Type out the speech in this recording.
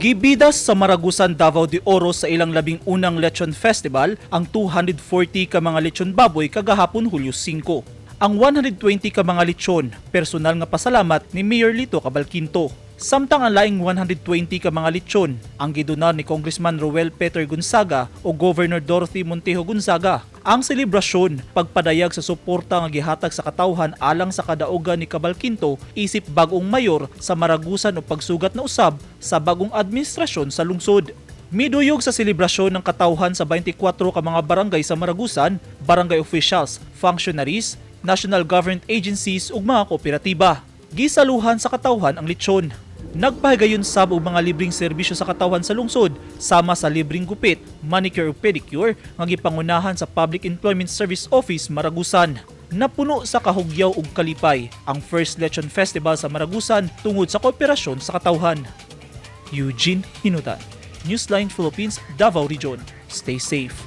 Gibidas sa Maragusan, Davao de Oro sa ilang 11 na Lechon Festival ang 240 ka mga lechon baboy kagahapon, Hulyo 5. Ang 120 ka mga lechon, personal nga pasalamat ni Mayor Lito Cabalquinto. Samtang ang laing 120 ka mga lechon ang gidonar ni Congressman Roel Peter Gonzaga o Governor Dorothy Montejo Gonzaga. Ang selebrasyon, pagpadayag sa suporta nga gihatag sa katawhan alang sa kadaugan ni Cabalquinto isip bagong mayor sa Maragusan o pagsugat na usab sa bagong administrasyon sa lungsod. Miduyog sa selebrasyon ng katawhan sa 24 ka mga barangay sa Maragusan, barangay officials, functionaries, national government agencies ug mga kooperatiba. Gisaluhan sa katawhan ang lechon. Nagpahigayon sab og mga libreng serbisyo sa katawhan sa lungsod sama sa libreng gupit, manicure ug pedicure nga gipangunahan sa Public Employment Service Office Maragusan. Napuno sa kahugyaw ug kalipay ang First Lechon Festival sa Maragusan tungod sa kooperasyon sa katawhan. Eugene Hinutan, Newsline Philippines, Davao Region. Stay safe.